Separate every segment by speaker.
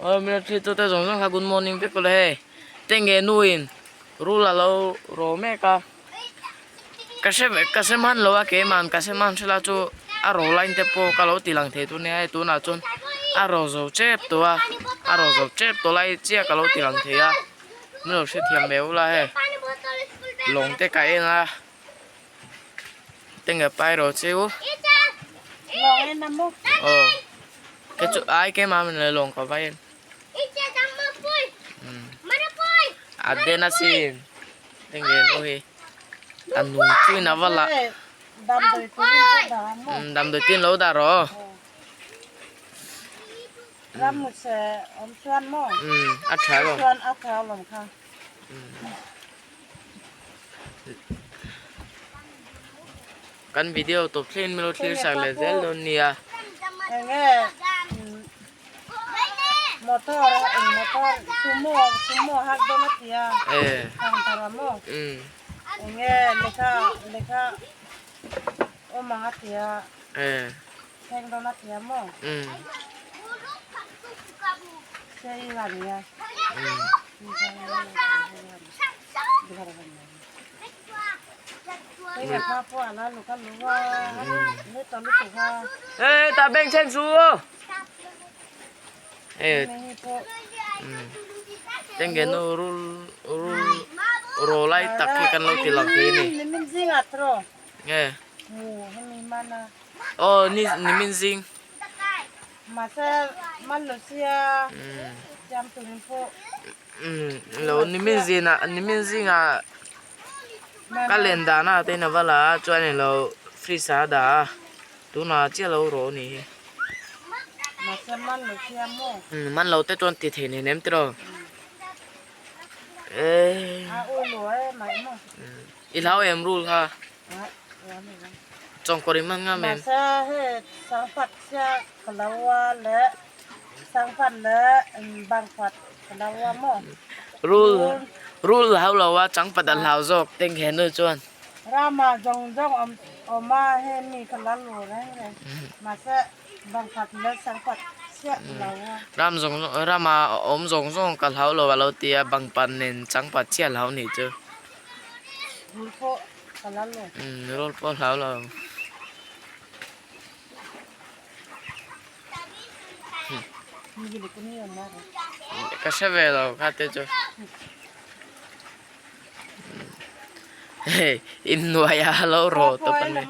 Speaker 1: Aw mila thli chu te zawng zawng kha good morning vek ula hei te nge nu in rul alo ro mek a ka hre ka hre hman lo a keimah ka hre hman hrela chu a ro line te pawh ka lo ti lang thei tur nia hei tunah chuan a ro zo tep tawh a a ro zo tep tawh lai chiah ka lo ti lang thei a min lo hrethiam ve ula hei lawng te ka en a. Tenge pai ro chiu. Ờ. Cái chỗ ai cái mà mình lại lồng có vay em. Adenosine. Tenge no hi. An nung chui na vala. Dam đôi tin lâu đã rồi. A tha rồi. Kan video tawp thleng in min lo thlir sak leh zel dawn nia.
Speaker 2: Enge motor eng motor sumo sumo hak dawn a tia thangthar a maw enge lehkha lehkha awm ang a tia thleng dawn a tia maw sei a nia.
Speaker 1: Ê, ta bên trên xuống. Ê. Tên cái nó rul rul rô lai tak khi kan lo ti lang thei ni. Nghe. Oh, ni ni min zing. Lo nimin zinah nimin zingah ka len dahna te in a va la a chuan eng lo fridge ah a dah a tunah chiah lo rawh a nih hi man lo te chuan ti thei nen em tiraw eee i hlau em rul kha chawngkawr in man ngam em. Rul rul hlau lo a changpat a hlau zawk teng he nu chuan.
Speaker 2: Rama zawng zawng awm awm a he mi ka la lu reng reng mahse bangkhat leh sangkhat chiah lo a.
Speaker 1: Ram zawng zawng rama awm zawng zawng ka hlau lo a lo ti a bangpat nen changpat chiah hlau nih chu.
Speaker 2: Rul pawh ka la lo.
Speaker 1: Rul pawh hlau lo. Ka hre ve lo kha te chu hei inhnuai a lo rawh tawp a ni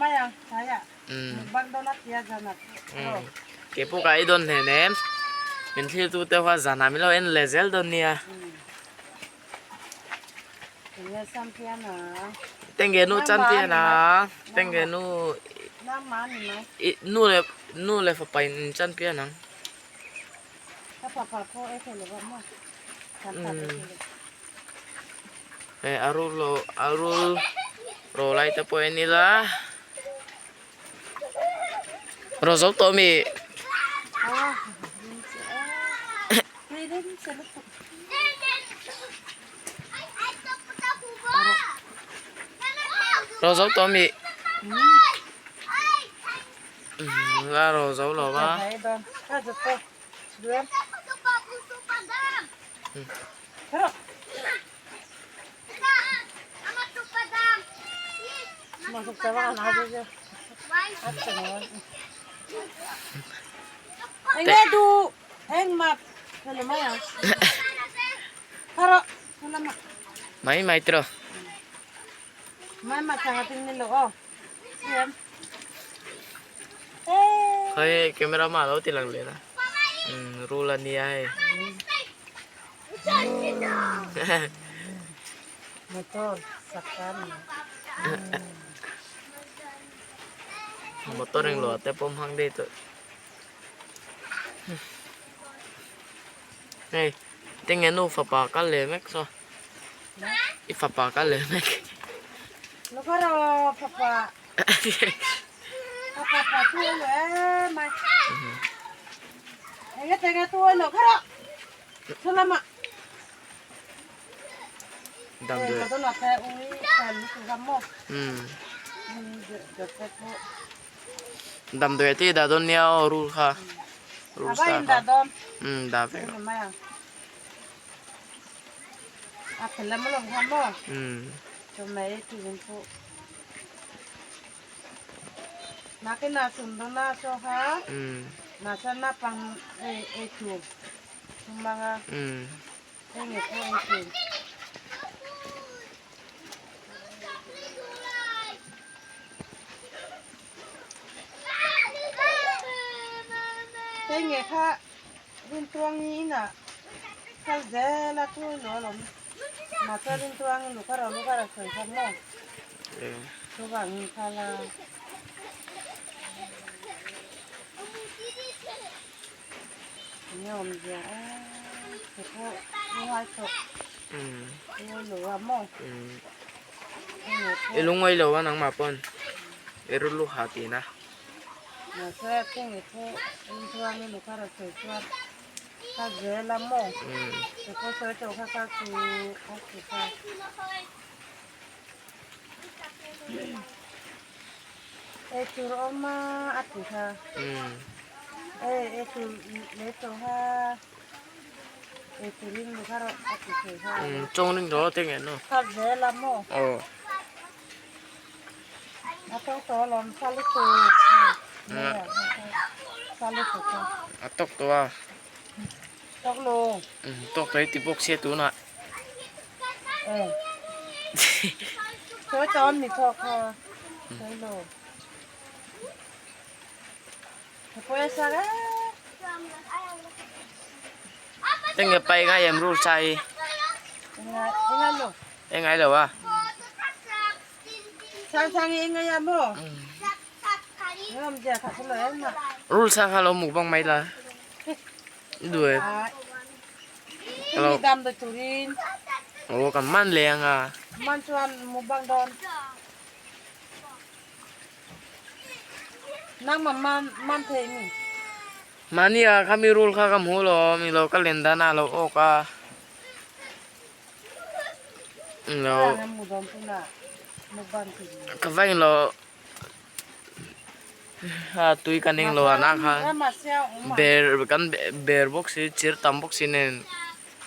Speaker 1: keipawh ka ei dawn hnen em min thlir tu te kha zanah min lo en leh zel dawn nia. Tenge nu champion a tenge nu nu leh nu leh fapa in champion ang. Hei a rul lo a rul ro lai te pawh en ila ro zo tawh ami. Ro zo tawh ami la ro zo lo va. Mai mai tiraw. Hei camera mah alo ti lang leh na rul a nia hei. Motor englo te pawh hmang daih tawh. Hei tinge nu fapa kal leh mek saw i fapa kal leh mek. Damdawi damdawi te i dah dawn nia aw rul kha. Rul sa kha umm dah vek a. Umm. Umm. Umm.
Speaker 2: Tenge kha rintuangi inah kal zel a chu lo alawm mahse rintuangi luka ro luka ro sawi kha maw chuvangin kha la enge awmzia a te pawh lungai tawh lungai lo a maw.
Speaker 1: I lungawi lo a nangmah pawn i rulu ha tihna. Chawng ring rawh te nge no. Aw. A tawk tawh a. Tawk tawh i ti bawk sia tunah. Enge pai ngai em rul sai hi? E ngai lo a. Rul sa kha lo mukbang mai la. Duai. Lo. Aw kan man leh anga. Mahni ah khami rul kha ka hmu lo mi lo ka len dan ah a lo awk a lo ka va englo a tui kan englo ah nah khan ber kan ber bawk si chir tam bawk si nen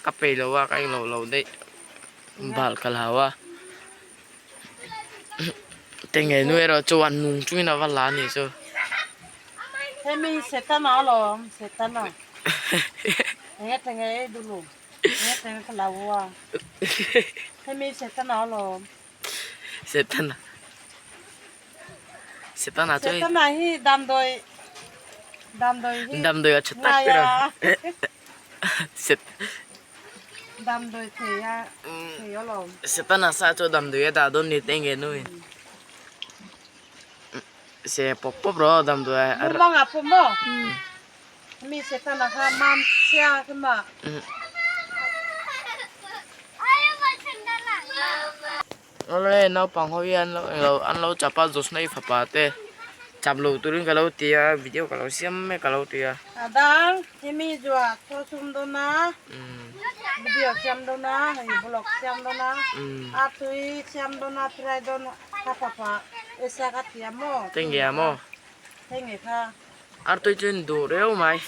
Speaker 1: ka peih lo a ka englo lo daih bal ka hlau a. Tenge nu erawh chuan nung chungin a va la a nih chu.
Speaker 2: Hemi setana alawm setana enge tenge ei dulu enge tenge ka lo a hemi setana alawm.
Speaker 1: Setana setana chu
Speaker 2: setana hi damdawi damdawi hi
Speaker 1: damdawi a tha tak ber a set
Speaker 2: Damdawi thei a thei alawm.
Speaker 1: Setana sa chu damdawi a dah dawn ni te nge nui. Se pawp pawp rawh damdawi a.
Speaker 2: Mumang ah pawh maw? Mi setana kha mam chhia kha ma.
Speaker 1: Awle naupang ho hi an lo englo an lo chap a Josna-i fapa te chap lo turin ka lo ti a video ka lo siam mek ka lo ti a.
Speaker 2: A dang hemi zuah chaw sum dawn a video siam dawn a hei vlog siam dawn a a tui siam dawn a fry dawn a ka fapa Isaac a ti a maw
Speaker 1: Tenge a maw
Speaker 2: Tenge kha.
Speaker 1: Artui chu in duh reuh mai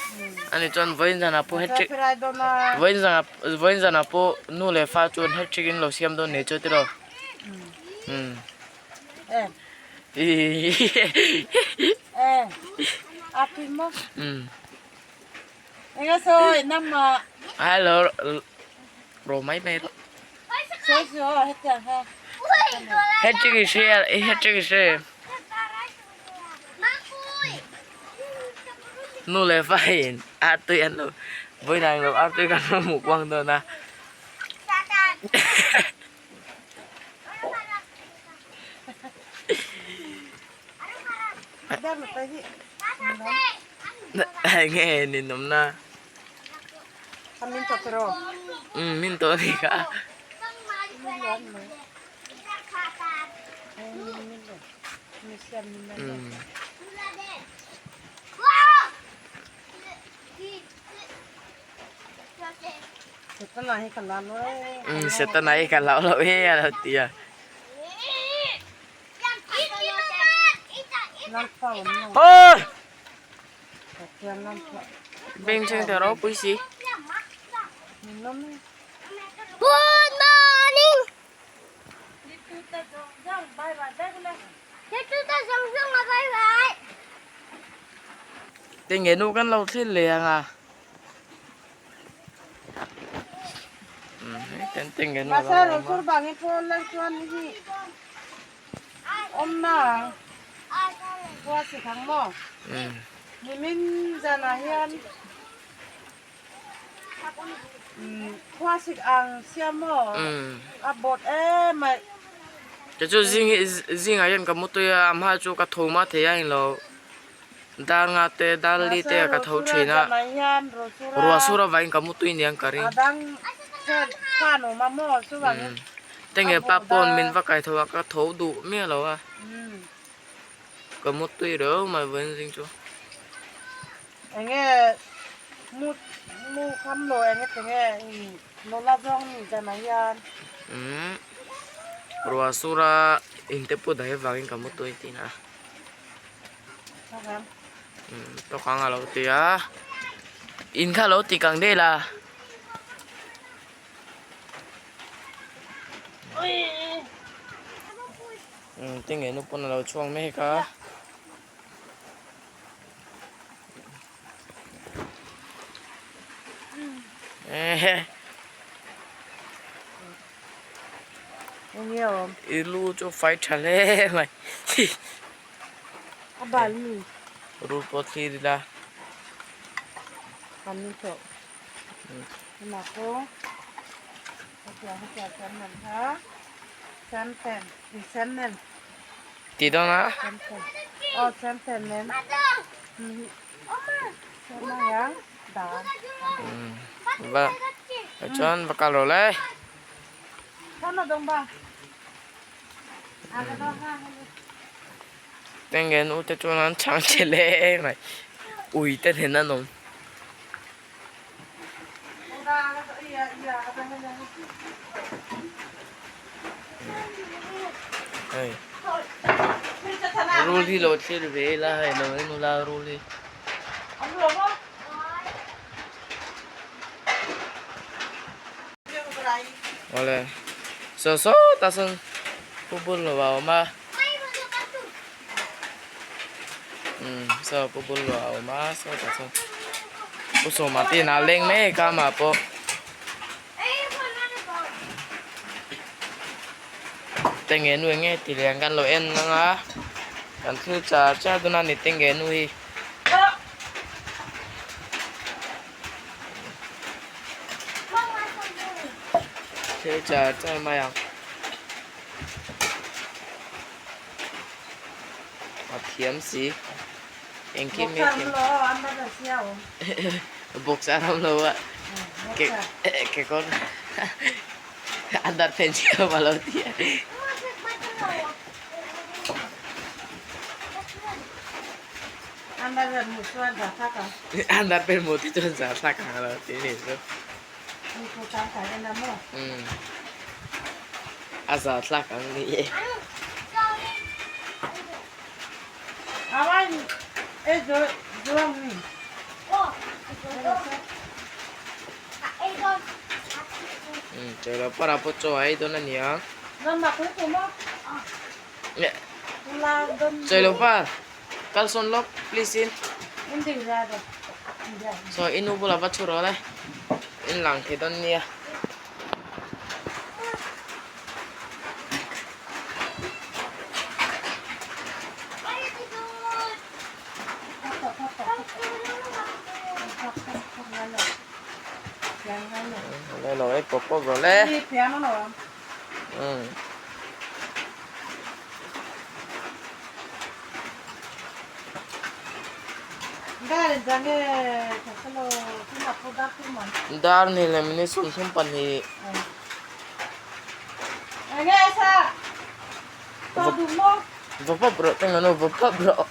Speaker 1: ani chuan vawiin zanah pawh hat-trick vawiin zanah vawiin zanah pawh nu leh fa chuan hat-trick in lo siam dawn nih chu tiraw umm hello ro mai mai rawh hat-trick i hria hat-trick i hria em. Nu leh fa in artui an lo vawiin ang lo artui kan lo hmuh kuang dawn a. Nge ninawm na. Min tawh a ni kha. Setana hi ka lau lo e a lo ti a. Oi! Bengchheng te ropui si.
Speaker 3: Good morning.
Speaker 1: Tinge nu kan lo thlir leh ang a. Tinge nu lo awm a. Kei chu zing hi zingah hian ka mu tui a a hma chu ka tho hma thei a englo dar nga te dar li te ah ka tho thin a ruah sur avangin ka mu tui aniang ka ring tenge pa pawn min va kai tho a ka tho duh miah lo a ka mu tui reuh mai vawiin zing chu.
Speaker 2: Enge mu mu kham lo enge tenge i nula zawng ni dan ah hian.
Speaker 1: Umm ruah sur a in te pawh daih avangin ka mu tui tih na. Umm tawk ang a lo ti a in kha lo ti kang daih la. Umm tinge nu pawn a lo chhuak mek a. I lu chu fai tha hle mai rul pawh thlir ila Ti dawn a. Va chuan va kal rawh le. Tenge nu te chuan an chhang che le mai. Ui te nen an awm. Hei rul hi lo thlir ve ila hei lo en ula rul hi. Awle saw saw tah sawn pu bul lo a awm a umm saw pu bul lo a awm a saw tah sawn pu sawma te inah a leng mek a amah pawh. Tenge nu enge ti leh ang kan lo en ang a kan thil char char dawn a ni tenge nu hi. Thil char char mai ang a thiam si engkim hi a thiam boxer a awm lo a kekawr a dar phen chiah a lo ti a. Andar pen moti chuan zar thlak ang a lo ti a nih chu. Umm a zar thlak ang ni e. Umm chawilo parah pawh chaw a ei dawn a nia. Chawilo par. Kal sawn lawk please in. Saw i nu bulah va thu rawh le. In lang thei dawn nia. Le lo ei pawp pawp rawh le. Umm. Dar ni leh minute 32. Va pawp rawh teng anu va pawp rawh.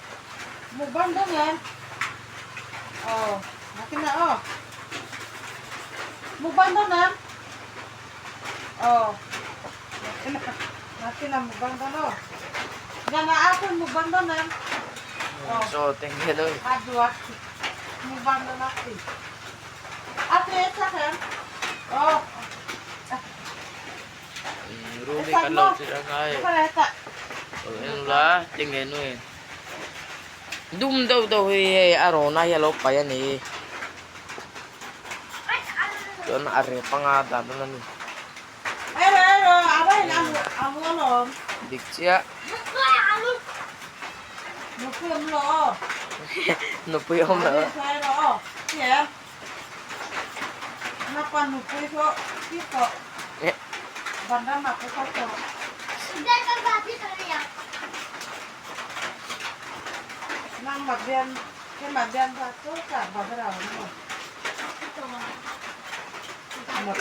Speaker 1: Chaw te nge lo. Rul hi kan lo tir ang a hei lo en ula tinge nui dum deuh deuh hi hei a rawna hi a lo paih a ni chuan a rep anga dah dawn a ni dik chiah nupui awm lo.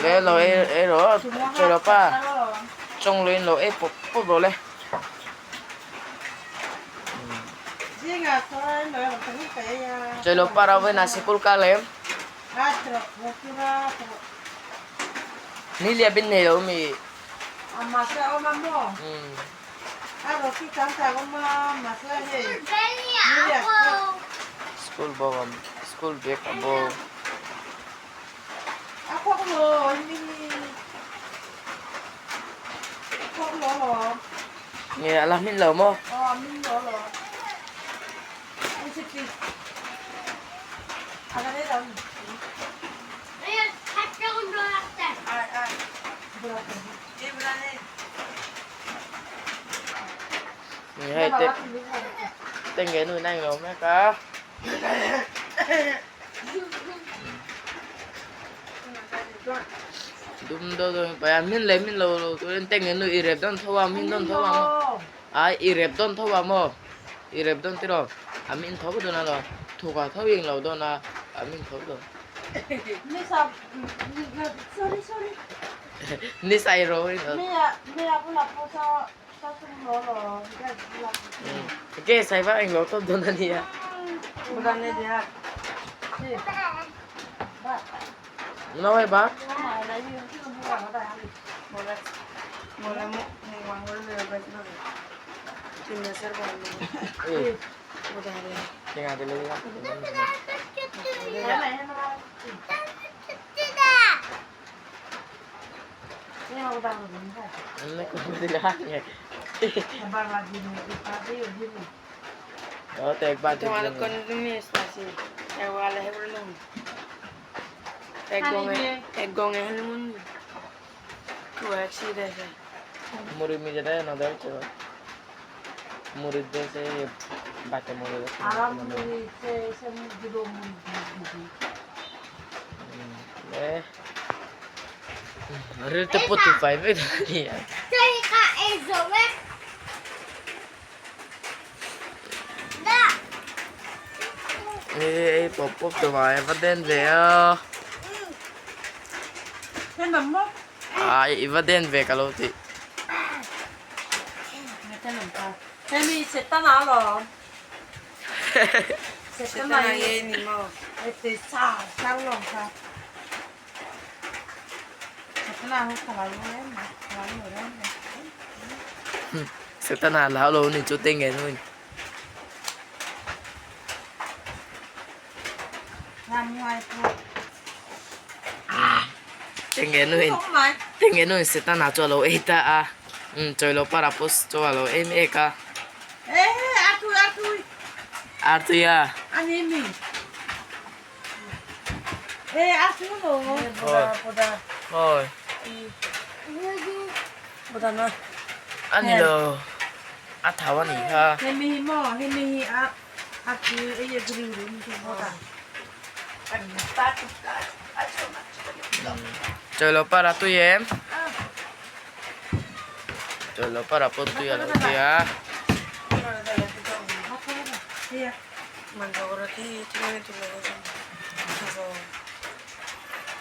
Speaker 1: Le lo ei ei rawh chawi lo pa chawng luiin lo ei pawp pawp rawh le. Chawi lo pa rau vena sikul kal em. Ni lia bin nei lo mi. School bo school bag a bo. Nge a la hmin lo maw? Nge hei te te nge nuin a englo mek a. Dum deuh deuh in paih a min leh min lo lo turin te nge nu i rep dawn tho a min dawn tho a maw ai i rep dawn tho a maw i rep dawn tiraw a min tho dawn a lo thuk ah tho i englo dawn a a min tho dawn ni sai ro Ke sai va englo tawp dawn a nia. No hei ba. Ril te pawh tih fai vek a ni a. Ei pawp pawp tawh mai a va den ve a. Ai i va den ve ka lo ti. Setana hlau lo ni chu te nge nui. Te nge nui te nge nui setana chu alo ei ta a um chawi lo para pawh chu alo ei mek a. Artui a. A ni lo a thau a nih kha. Chawi lo para tui em chawi lo para pawh tui a lo ti a.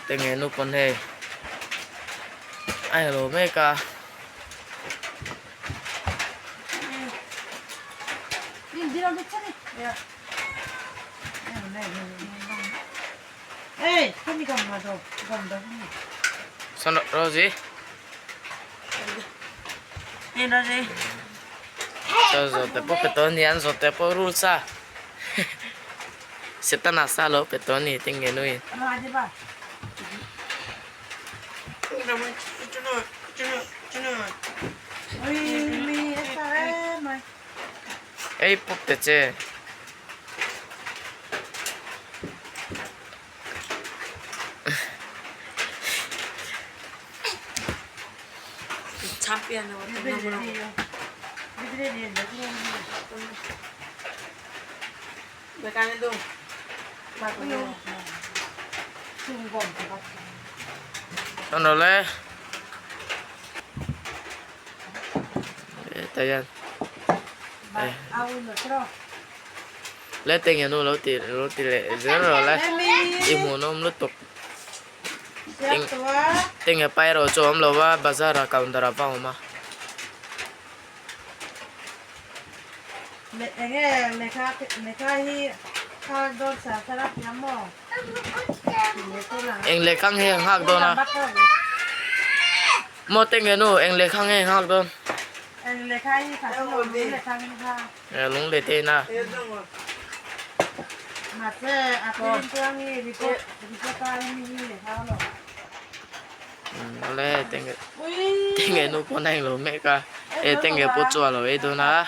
Speaker 1: Tenge nu pawn hei a ilo mek a. Rosie. Chaw zawhte pawh pe tawh a ni an zawhte pawh rules a. Setana sa lo pe tawh a ni tenge nuin. Ei pawp ta che. Ano le? Hetah hian le tenge nu lo ti lo ti leh zel rawh le i hmuhnawm lutuk tenge pa erawh chu a awm lo va bazar ah counter ah pawh a awm a. Eng lehkha nge a nghak dawn a maw tenge nu eng lehkha nge a nghak dawn. Lung leh te ina. Awle tenge tenge nu pawn a englo mek a e tenge pawh chu a lo ei dawn a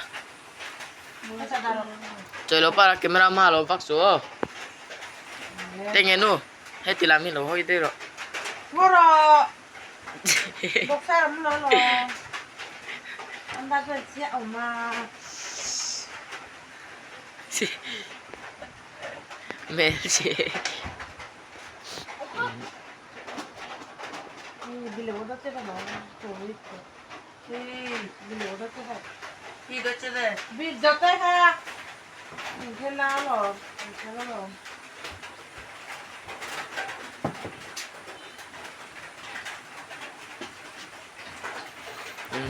Speaker 1: chawi lo para camera hma a lo vak chu aw tenge nu heti lam hi lo hawi daih rawh.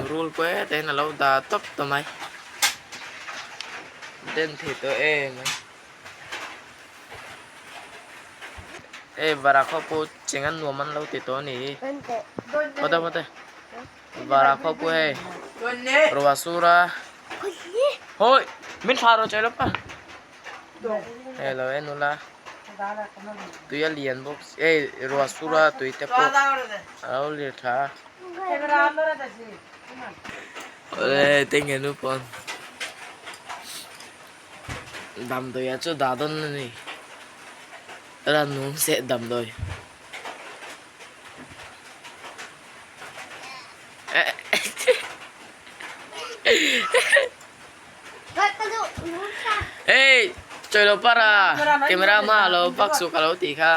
Speaker 1: Rul pawh hetah hian a lo dah tawp tawh mai den thei tawh em mai hei varakhaw pawh cheng an nuam an lo ti tawh a ni hi pawte pawte varakhaw pawh hei ruah sur a hawi min thlah rawh chawi lawk a hei lo en ula tui a lian bawk si hei ruah sur a tui te pawh a lo lir tha a. Awle tenge nu pawn damdawi ah chu dah dawn a ni rannung seh damdawi. Hey chawi lo para camera hma ah lo vak suh ka lo tih kha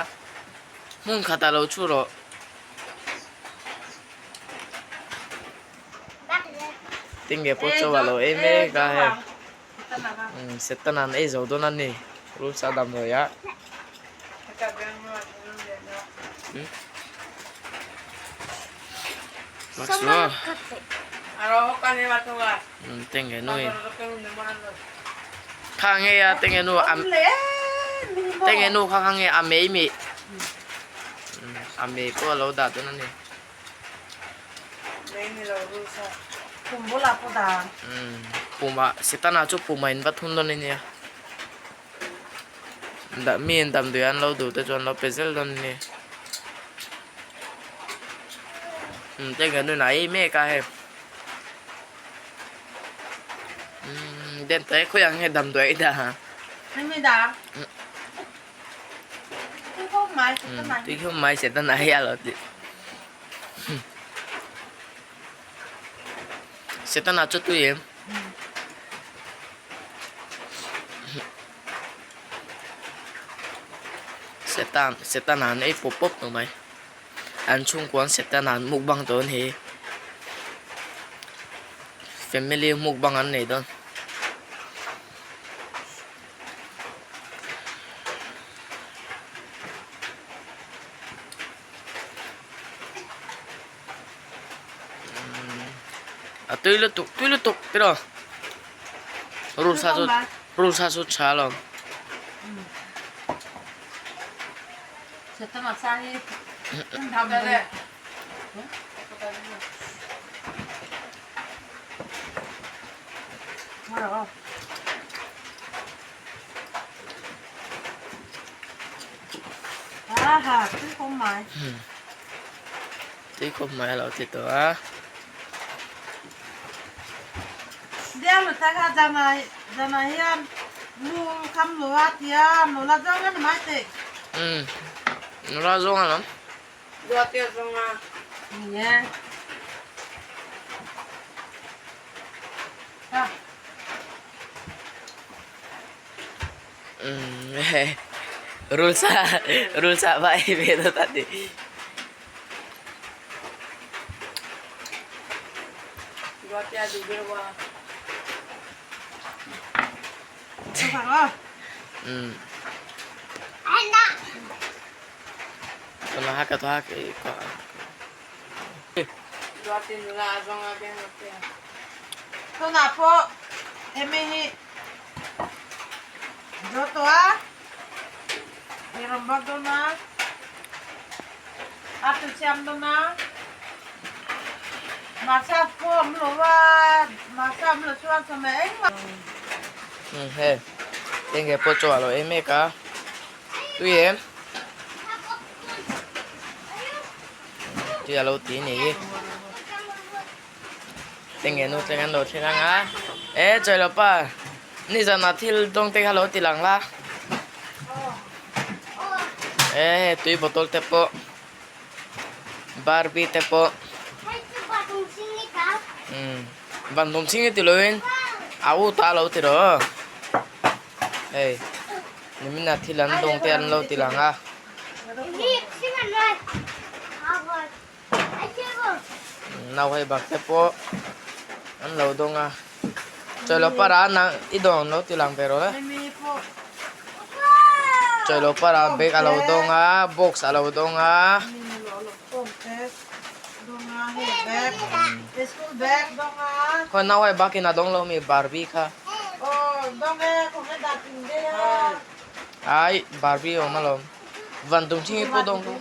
Speaker 1: hmun khatah lo thu rawh. Tinge pawh chaw a lo ei mek a hei Setana an ei zo dawn a ni rules a damdawi ah. Tenge nui kha nge a tenge nu a tenge nu kha kha nge a mei mi a mei pawh a lo dah dawn a ni. Puma Setana chu puma in va thun dawn a nia. Mi in damdawi an lo duh te chuan an lo pe zel dawn a ni. Umm teng hian nunah ei mek a hei. Umm den te khawiah nge damdawi a dah a. Tui khawp mai Setana hi a lo ti. Setana chu tui em. Setan Setana an ei pawp pawp tawh mai. An chhungkua an Setana an mukbang dawn hi. Family mukbang an nei dawn. A tui lutuk tui lutuk tiraw rul sa chu rul sa chu tha alawm.
Speaker 2: Aha, tui khawp mai.
Speaker 1: Tui khawp mai a lo ti tawh a.
Speaker 2: Biang lu tak a zanah zanah hian nu kham lo a tia nula zawng a ni mai teh.
Speaker 1: Umm nula zawng alawm.
Speaker 2: Duatia zawng a ni e. Ha.
Speaker 1: Umm rul sa rul sa vai ve ta tadi.
Speaker 2: Tunah pawh hemi hi zo tawh a ei rawn bawk dawn a a tu siam dawn a mahse a pawh awm lo a mahse a awm lo chuan chawhmeh engmah
Speaker 1: Umm hei enge pawh chu a lo ei mek a tui em tui a lo ti a nih hi. Enge nu thleng an lo thleng ang a e Chawilawpa nizanah thil dawng te kha lo ti lang la e hei tui bottle te pawh barbie te pawh umm van hnum chhing hi ti lovin a u ta lo ti rawh hei nimin ah thil an dawng te an lo ti lang a. Nau hei bak te pawh an lo dawng a Chawilopara nang i dawng lo ti lang ve rawh le Chawilopara bag a lo dawng a box a lo dawng a. Khaw nau hei bakin a dawng lo mi Barbie kha ai Barbie a awm alawm van tum chhing hi pawh dawng lo.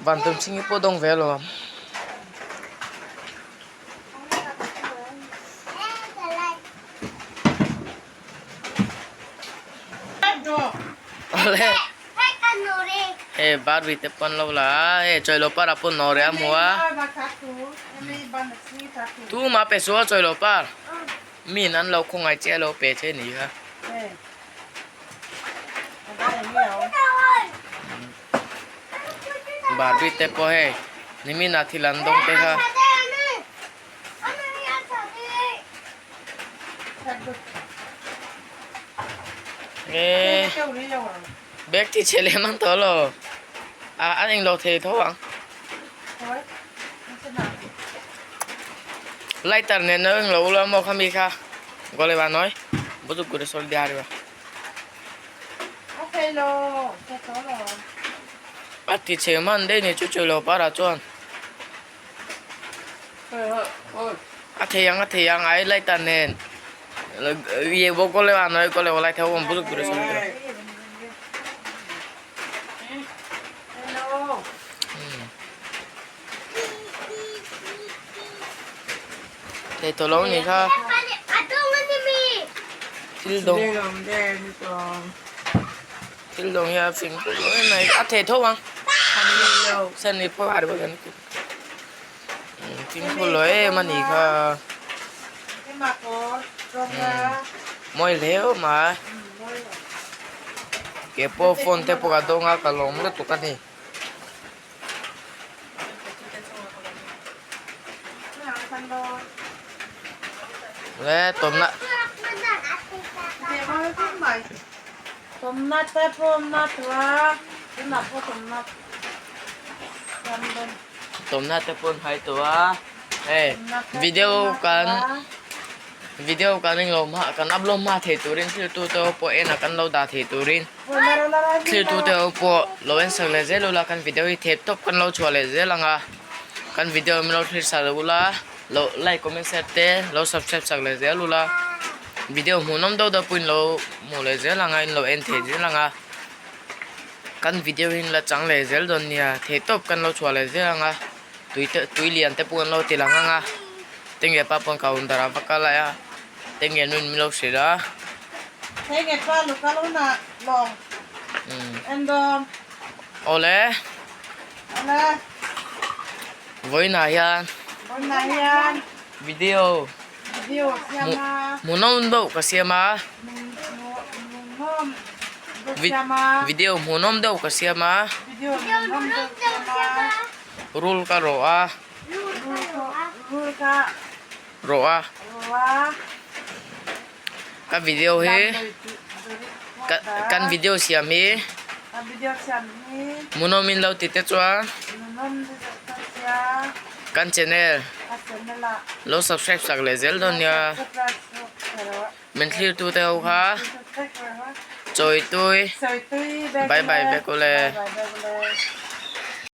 Speaker 1: Van tum chhing hi pawh dawng ve alawm. Awle. Hei Barbie te pawn lo la a, hei Chawilopar ah pawh nawh reh a hmu a. Tumah pe suh a Chawilopar. Min an lo khawngaih che a lo pe che ni kha. Barbie te pawh hei nimin ah thil an dawng te kha. Nge bag ti chhe lem an tawh lo a an englo thei tho ang. Lighter nen a englo ula maw khami kha gawle ba nawi bujuk gure sawr diar ba. A ti chhe man daih ni chu chu lo para chuan a thei ang a thei ang ai lighter nen ye bo gawle ba nawi gawle ba lighter awm bujuk gure sawr diar. Thei tawh lo ni kha. Thil dawng. Thil dawng hi a fing pawh lo em mai. A thei tho ang. Sen ni pawh har bawk an ti. Fing pawh lo em a ni kha. Mawi hle awm a. Ke pawh phone te pawh ka dawng a ka lawm lutuk a ni. Le tawmna Tawmna te pawh an hai tawh a hei video kan video kan englo hma kan upload hma thei turin thil tu te ho pawh en a kan lo dah thei turin. Thiltute ho pawh lo en sak leh zel ula kan video hi thep tawp kan lo chhuah leh zel ang a kan video min lo thlir sak leh ula lo like comment share te lo subscribe sak leh zel ula video hmuhnawm deuh deuh pawh in lo hmuh leh zel ang a in lo en thei zel ang a kan video hi in la chang leh zel dawn nia thei tawp kan lo chhuah leh zel ang a tui te tui lian te pawh kan lo ti lang ang a tinge pa pawn counter ah va kal a tinge nun min lo hrilh a.
Speaker 2: Hei nge pa lu kal hunah lawng. En dawn.
Speaker 1: Awle.
Speaker 2: Awle.
Speaker 1: Vawiinah hian.
Speaker 2: Vawiinah hian.
Speaker 1: Video.
Speaker 2: Video siam a.
Speaker 1: Hmuhnawm deuh ka siam a.
Speaker 2: Hmuhnawm deuh siam a.
Speaker 1: Video hmuhnawm deuh ka siam a.
Speaker 2: Video hmuhnawm deuh siam a.
Speaker 1: Rul ka rawh a.
Speaker 2: Rul ka.
Speaker 1: Rawh a.
Speaker 2: Rawh a.
Speaker 1: Ka video hi kan video siam hi hmuhnawm in lo ti te chuan kan channel lo subscribe sak leh zel dawn nia min thlir tu te ho kha chawi tui bye bye vek ule.